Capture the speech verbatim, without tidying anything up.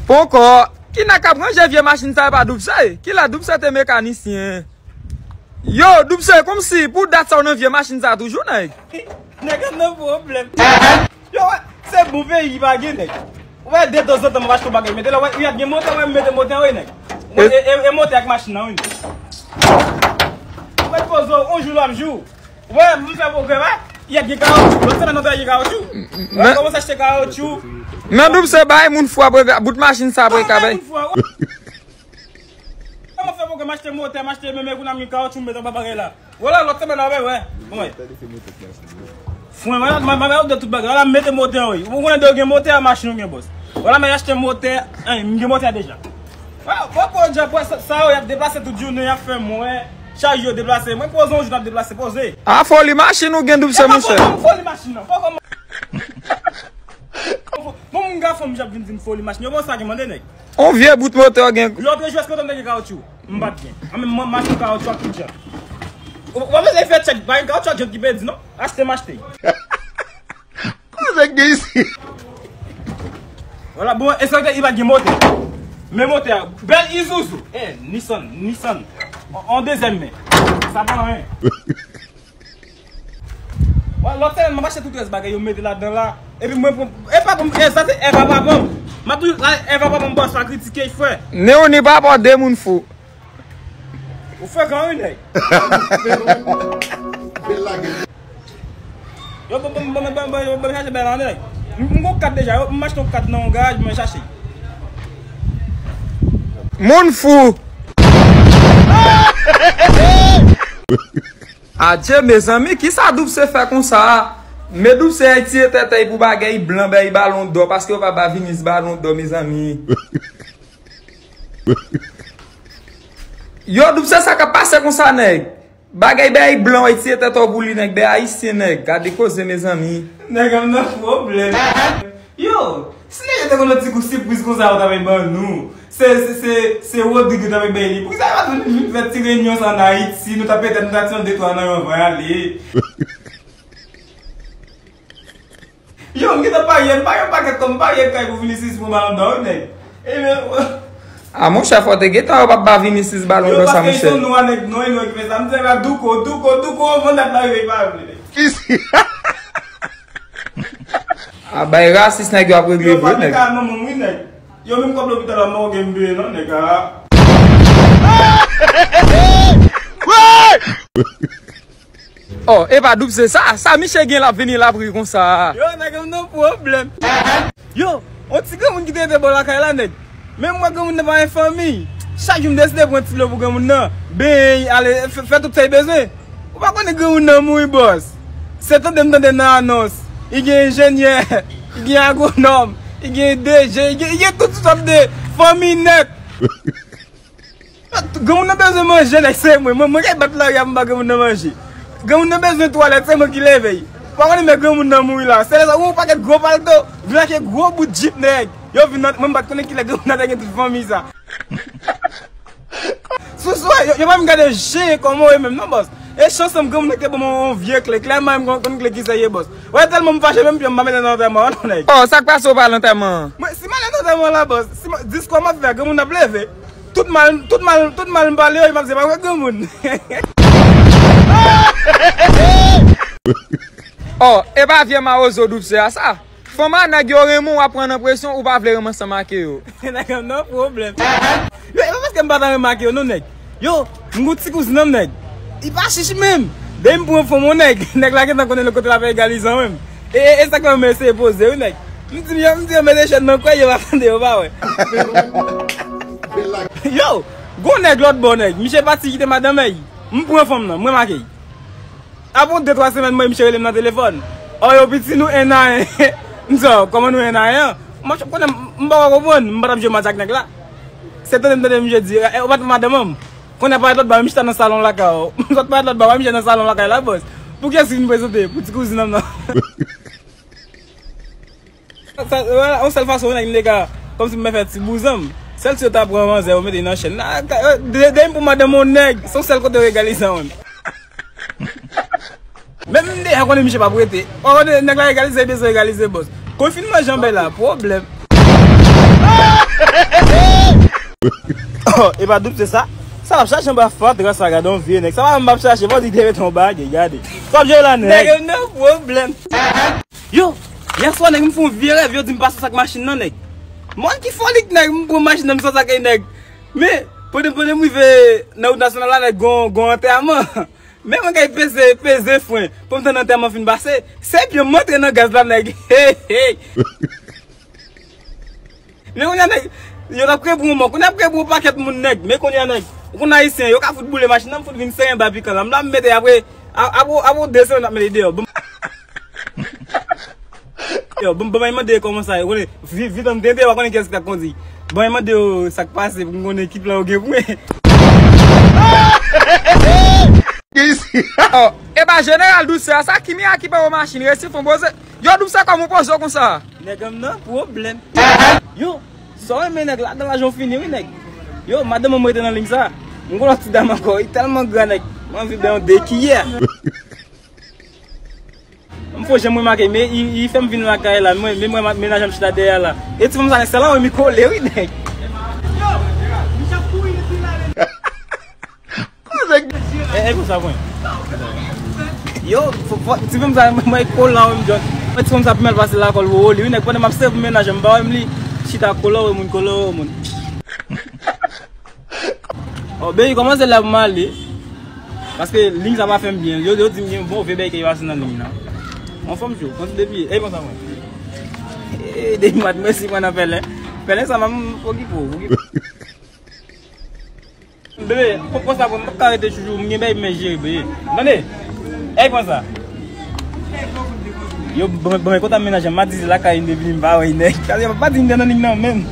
Ponkò, ki nèg k ap ranje vye machin sa, e pa Doubse? Kilè Doubse te mekanisyen? Yo, Doubse, kòmsi pou dat sa w nan vye machin sa toujou, nèg? Nèg ap nan pwoblèm. Yo, wè, se bon peyi ki pa gen, nèg. Ou wè, detanzantan m ap achte yon bagay mete la, wè, y ap gen motè, wè, m mete motè an, wi, nèg. E, e, e, e motè ak machin nan, wi. Ou mèt poze w, yon jou l ap jou. Wè, m fè pwogrè, wè. Y ap gen kawotchou. Lòt semèn, nou te gen kawotchou. Wè, kòmanse achte kawotchou. Men Doubse bay moun fou apre, bout machin sa apre ka bay. Kòman fè pwogrè, m achte motè, m achte menm, kounye a m gen kawotchou, m mete anba bagay la. Vwala, lòt semèn, wè, wè. Bon, wè. Fwen, wè, m, m, m, m, tout bagay. Vwala, m mete motè, wi. Ou konnen de gen motè a machin ou gen, bòs. Vwala, m achte motè, en, m gen motè deja. Wè, wè, wè, djab, wè, sa, sa yo, y ap deplase tout jounen, y ap fè mwen. Chaj yo deplase. Mwen poze yon jou n ap deplase, poze. A foli machin ou gen, Doubse, monchè. E pa foli, foli machin nan. Poko m. Bon, moun gason m j ap vin di m foli machin. Yo, bon, sa ki mande, nèg. On vye bout motè gen. Lòt jou, èske w tande gen kawotchou? M pa t gen. An menm, mwen, m achte kawotchou ak tout jan. Ou, ou pa bezwen fè tchèk, pa gen kawotchou ak jant ki pèdi, non. Achte, m achte. Kote nèg gen isi? Vwala, bon, enspektè, li pa gen motè. Men motè a, bèl Isuzu. Eh, Nissan, Nissan. On, on dezyèm men. Sa pa anyen. Wè, lòt semèn, m ap achte tout rès bagay yo mete ladan la. Epi mwen pran, e pa pou m, e sa se èv a papa m. M ap toujou la, èv a papa m, bòs, pa kritike, frè. Ni ou ni papa w de moun fou. Ou frekan, wi, nèg. Yo, bon, bon, chache bèl la, nèg. M, m gon kat deja, yo, m achte yon kat nan yon garaj, mwen chache. Moun fou. Adye, mezanmi, kisa Doubse fè konsa a? Men Doubse retire tèt li pou bagay blan, bay balon dò, paske yo pa ba Vinis balon dò, mezanmi. Yo, Doubse, sa k ap pase konsa, nèg? Bagay bay blan, retire tèt ou pou li, nèg, bay ayisyen, nèg. Gade koze, mezanmi. Nèg, m nan pwoblèm. Yo, si nèg yo te konn yon ti kou sipriz konsa yo ta vin ban nou, se, se, se, se Rodrig yo ta vin bay li. Poukisa yo pa t vin, vin fè ti reyinyon sa ann Ayiti? Nou ta petèt, nou ta tire yon de twa nan yo anvan y ale. Yo, m gentan parye, m parye yon pakèt kòb, m parye kay pou Vinicius pran balon dò, wi, nèg. Ebyen, a, monchè, fò te gentan yo p ap ba Vinicius balon dò sa, monchè. Yo, paske se nou a nèg, non, e nou ki fè sa. M di, a, Douko, Douko, Douko, anvan dat la rive, li pa vle, nèg. Isi. A bay rasis nèg yo ap regle vre, nèg. Yo, pa te ka manman m, wi, nèg. Yo, menm kòb lopital la, m pa gen m peye, non, nèg, a. Oh, epa Doubse sa, sa Miche gen l ap vini l ap ri konsa. Yo, nèg, m nan pwoblèm. Yo, yon ti granmoun ki te rete bò lakay la, nèg. Men m wè granmoun nan pa gen fanmi. Chak jou m deside pran ti dlo pou granmoun nan. Benyen, ale, fè, fè tout sa l bezwen. Ou pa konnen granmoun nan mouri, bòs. Se tande m tande nan anons. Li gen enjenyè, li gen agwonòm, li gen D G, li gen, li gen tout sòt de fanmi nèt. Granmoun nan bezwen manje, nèg, se mwen. Mwen, mwen k ap bat lari a pou m ba granmoun nan manje. Granmoun nan bezwen twalèt, se mwen ki leve l. Ou pa konnen men granmoun nan mouri la. Se lè sa, ou wè yon pakèt gwo palto, vin ak gwo bout jip, nèg. Yo vin nan, mwen m pa t konnen kilè granmoun nan te gen tout fanmi sa. Sou, sou, yo, yo pa menm gade je kòman w ye menm, non, bòs. E chans lan, granmoun nan te ban mwen yon vye kle. Klèman, m konn, konn kle ki sa ye, bòs. Wè, tèlman m fache, menm pye m pa mete nan antèman an, non, nèg. Oh, sa k pase w pa al antèman an? Mwen, si m ale nan antèman la, bòs, si m, diskou m ap fè, granmoun ap leve. Tout mal, tout mal, tout mal m pale yo, m ap di, pa wè granmoun. Oh, e pa vye mawozo Doubse a sa? Fanm a nèg yo renmen w, w ap pran nan presyon, ou pa vle renmen ansanm ak yo. Nèg, m nan pwoblèm. Yo, e pa paske m pa ta renmen ak yo, non, nèg. Yo, m gon ti kouzin nan, nèg. Li pa chich menm. Depi m pran fanm yon nèg, nèg la gentan konnen lòt kote l ap egalize an menm. E, e, e sa k fè m eseye poze, wi, nèg. M di, yo, m di, yo mete chèn nan kwè, yo pa tande, yo pa wè. Yo, gon nèg lòt bò, nèg. Misye pati kite madanm li. M pran fanm nan, m remake. Apre de twa semèn, m wè misye rele m nan telefòn. Oh, yo, piti, nou en a en. M di, oh, kòman nou en a en an? M ap konnen, m pa konprann, m pa t ap jwe match ak nèg la. Se tande m tande misye di, eh, ou pa t wè madanm an? Kounye a parèt lòt bò, misye ta nan salon lakay ou. M sot parèt lòt bò, wè misye nan salon lakay la, bòs. Pou kiyès ki vin prezante? Pou ti kouzin an m nan. Sa, sa, yon sèl fason nèg m te ka, kòmsi m fè ti bouzan m. Sèl si yo ta pran manzè, yo mete nan chèn. Na, ka, de, de m pou madanm yon nèg, se yon sèl kote yo egalize an menm. Menm m deja konnen misye p ap rete. Ou konnen nèg la egalize, bezwen egalize, bòs. Konfinman jan bèl la, pwoblèm. Oh, e pa doub se sa? Sa w ap chache anba fatra sa, gade yon vye nèg. Sa pa m ap chache, fò di te mete yon bagay, gade. Sa w ap jere la, nèg? Nèg, yo nan pwoblèm. Yo, yèswa, nèg, m fè yon vye rèv, yo di m pase sou sak machin nan, nèg. Mòn ki folik, nèg, m pran machin nan, m santi sa ke nèg. Men, pandan, pandan m rive nan wout nasyonal la, nèg, gon, gon antèman. Men mwen kay peze, peze fren. Pou m tann antèman fin pase, se pye m antre nan gaz la, nèg. Hey, hey. Men kounye a, nèg, yo t ap kreye pou yon mò. Kounye a ap kreye pou yon pakèt moun, nèg. Men kounye a, nèg, ou konn ayisyen, yo ka fout boule machin nan, m fout vin sere anba pikan la. M la, m mete apre, a-, apre, apre de semèn, m ap mete deyò. Bon. Yo, bon, bon, mwen mande kòman sa ye, konnen, vi-, vidan m tente, w konnen kiyès ki t ap kondi. Bon, mwen mande yo sa k pase pou m konnen ki plan yo gen pou mwen. Oh, e pa jeneral dousè a, sa ki mi a ki pa yon machin, resi fon poze. Yo, dousè kòman w poze w konsa? Nèg an m nan pwoblèm. Yo, sa w renmen nèg la, dan lajan w fini wi nèg. Yo, madanm mwen rete nan liy sa. M gon lòt ti dam ankò, li tèlman gran nèg. Mwen anvi bay yon de kiyè. M fò janm remake, men li, li fè m vin lakay la, mwen, men mwen, mennaj an m chita dèyè la. E ti fanm sa, se la wi, mi kole wi nèg. E, e konsa, mwen. Yo, fò, fò, ti fanm sa, mwen, kolan, wi, m jòn. Mwen, ti fanm sa, pi mal pase lakòl, wowo, li, wi, nèg, pandan m ap sèvi mennaj an, m pa wè m li, chita kolan, wi, moun, kolan, wi, moun. Oh, baby, kòman se la pou m ale? Paske liy sa pa fè m byen. Yo, yo di m gen bon vye bagay ki pase nan liy nan. Anfòm, Djo, kontinye depi. E konsa, mwen. E, depi mat, mèsi, mwen nan pèlen. Pèlen sa, m okipe w, okipe w. Bebe, pou, pou sa, pou m pa ka rete toujou, m gen bagay men jere, bebe. Tande? Ey, pran sa. Yo, bon, bon, kontan mennaj an, m a di lakay m te vini, m pa wè nèg. Kase pa di m nan ning nan menm.